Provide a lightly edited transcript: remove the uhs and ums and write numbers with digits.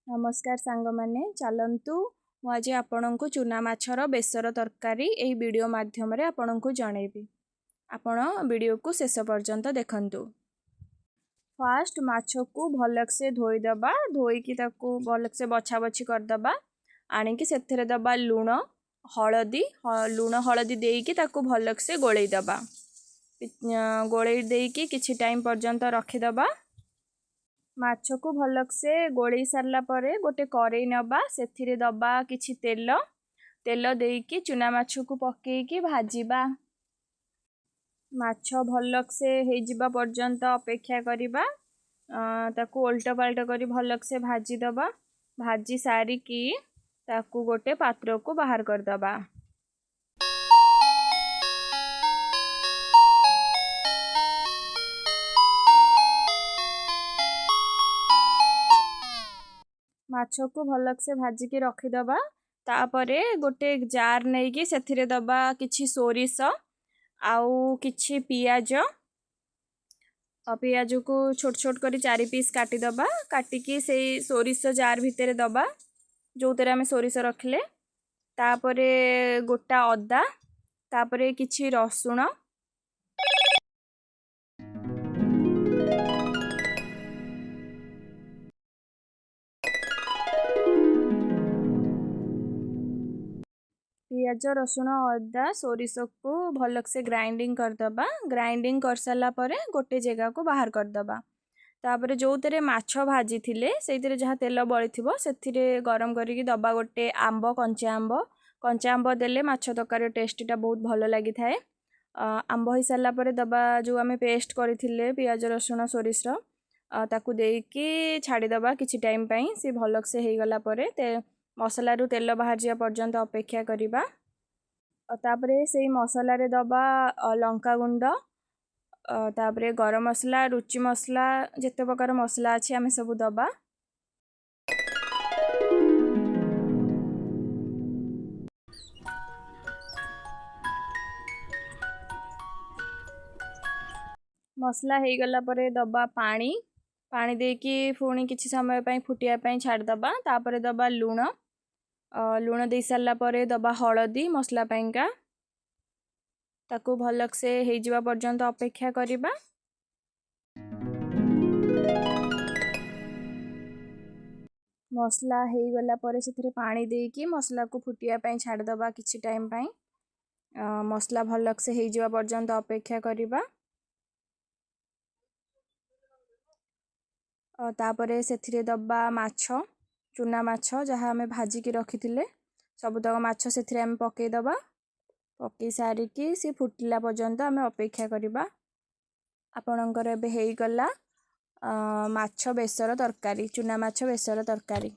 ନମସ୍କାର ସାଙ୍ଗମାନେ, ଚାଲନ୍ତୁ ମୁଁ ଆଜି ଆପଣଙ୍କୁ ଚୁନା ମାଛର ବେସର ତରକାରୀ ଏହି ଭିଡ଼ିଓ ମାଧ୍ୟମରେ ଆପଣଙ୍କୁ ଜଣେଇବି। ଆପଣ ଭିଡ଼ିଓକୁ ଶେଷ ପର୍ଯ୍ୟନ୍ତ ଦେଖନ୍ତୁ। ଫାଷ୍ଟ ମାଛକୁ ଭଲସେ ଧୋଇଦେବା, ଧୋଇକି ତାକୁ ଭଲସେ ବଛା ବଛି କରିଦେବା। ଆଣିକି ସେଥିରେ ଦେବା ଲୁଣ ହଳଦୀ, ଲୁଣ ହଳଦୀ ଦେଇକି ତାକୁ ଭଲସେ ଗୋଳେଇ ଦେବା। ଗୋଳେଇ ଦେଇକି କିଛି ଟାଇମ୍ ପର୍ଯ୍ୟନ୍ତ ରଖିଦେବା। ମାଛକୁ ଭଲସେ ଗୋଳେଇ ସାରିଲା ପରେ ଗୋଟେ କରେଇ ନେବା, ସେଥିରେ ଦେବା କିଛି ତେଲ। ତେଲ ଦେଇକି ଚୁନା ମାଛକୁ ପକେଇକି ଭାଜିବା। ମାଛ ଭଲସେ ହେଇଯିବା ପର୍ଯ୍ୟନ୍ତ ଅପେକ୍ଷା କରିବା। ତାକୁ ଓଲଟ ପାଲଟ କରି ଭଲସେ ଭାଜିଦେବା। ଭାଜି ସାରିକି ତାକୁ ଗୋଟେ ପାତ୍ରକୁ ବାହାର କରିଦେବା। ମାଛକୁ ଭଲସେ ଭାଜିକି ରଖିଦେବା। ତାପରେ ଗୋଟେ ଜାର୍ ନେଇକି ସେଥିରେ ଦେବା କିଛି ସୋରିଷ ଆଉ କିଛି ପିଆଜ। ପିଆଜକୁ ଛୋଟ ଛୋଟ କରି 4 ପିସ୍ କାଟିଦେବା। କାଟିକି ସେଇ ସୋରିଷ ଜାର୍ ଭିତରେ ଦେବା, ଯେଉଁଥିରେ ଆମେ ସୋରିଷ ରଖିଲେ। ତାପରେ ଗୋଟା ଅଦା, ତାପରେ କିଛି ରସୁଣ, ପିଆଜ, ରସୁଣ, ଅଦା, ସୋରିଷକୁ ଭଲସେ ଗ୍ରାଇଣ୍ଡିଙ୍ଗ କରିଦେବା। ଗ୍ରାଇଣ୍ଡିଙ୍ଗ କରିସାରିଲା ପରେ ଗୋଟେ ଜାଗାକୁ ବାହାର କରିଦେବା। ତାପରେ ଯେଉଁଥିରେ ମାଛ ଭାଜିଥିଲେ ସେଇଥିରେ ଯାହା ତେଲ ବଳିଥିବ ସେଥିରେ ଗରମ କରିକି ଦେବା ଗୋଟେ ଆମ୍ବ, କଞ୍ଚା ଆମ୍ବ। କଞ୍ଚା ଆମ୍ବ ଦେଲେ ମାଛ ତରକାରୀର ଟେଷ୍ଟଟା ବହୁତ ଭଲ ଲାଗିଥାଏ। ଆମ୍ବ ହେଇସାରିଲା ପରେ ଦେବା ଯେଉଁ ଆମେ ପେଷ୍ଟ କରିଥିଲେ ପିଆଜ, ରସୁଣ, ସୋରିଷର, ତାକୁ ଦେଇକି ଛାଡ଼ିଦେବା କିଛି ଟାଇମ୍ ପାଇଁ। ସେ ଭଲସେ ହେଇଗଲା ପରେ ମସଲାରୁ ତେଲ ବାହାରିଯିବା ପର୍ଯ୍ୟନ୍ତ ଅପେକ୍ଷା କରିବା। ତାପରେ ସେଇ ମସଲାରେ ଦେବା ଲଙ୍କାଗୁଣ୍ଡ, ତାପରେ ଗରମ ମସଲା, ରୁଚି ମସଲା, ଯେତେ ପ୍ରକାର ମସଲା ଅଛି ଆମେ ସବୁ ଦେବା। ମସଲା ହେଇଗଲା ପରେ ଦେବା ପାଣି। ପାଣି ଦେଇକି ପୁଣି କିଛି ସମୟ ପାଇଁ ଫୁଟିବା ପାଇଁ ଛାଡ଼ିଦେବା। ତାପରେ ଦେବା ଲୁଣ। ଲୁଣ ଦେଇ ସାରିଲା ପରେ ଦେବା ହଳଦୀ ମସଲା ପାଇଁକା। ତାକୁ ଭଲସେ ହେଇଯିବା ପର୍ଯ୍ୟନ୍ତ ଅପେକ୍ଷା କରିବା। ମସଲା ହେଇଗଲା ପରେ ସେଥିରେ ପାଣି ଦେଇକି ମସଲାକୁ ଫୁଟିବା ପାଇଁ ଛାଡ଼ିଦେବା କିଛି ଟାଇମ୍ ପାଇଁ। ମସଲା ଭଲସେ ହେଇଯିବା ପର୍ଯ୍ୟନ୍ତ ଅପେକ୍ଷା କରିବା। ତାପରେ ସେଥିରେ ଦେବା ମାଛ, ଚୁନା ମାଛ ଯାହା ଆମେ ଭାଜିକି ରଖିଥିଲେ, ସବୁତକ ମାଛ ସେଥିରେ ଆମେ ପକାଇଦେବା। ପକାଇ ସାରିକି ସେ ଫୁଟିଲା ପର୍ଯ୍ୟନ୍ତ ଆମେ ଅପେକ୍ଷା କରିବା। ଆପଣଙ୍କର ଏବେ ହେଇଗଲା ମାଛ ବେସର ତରକାରୀ, ଚୁନା ମାଛ ବେସର ତରକାରୀ।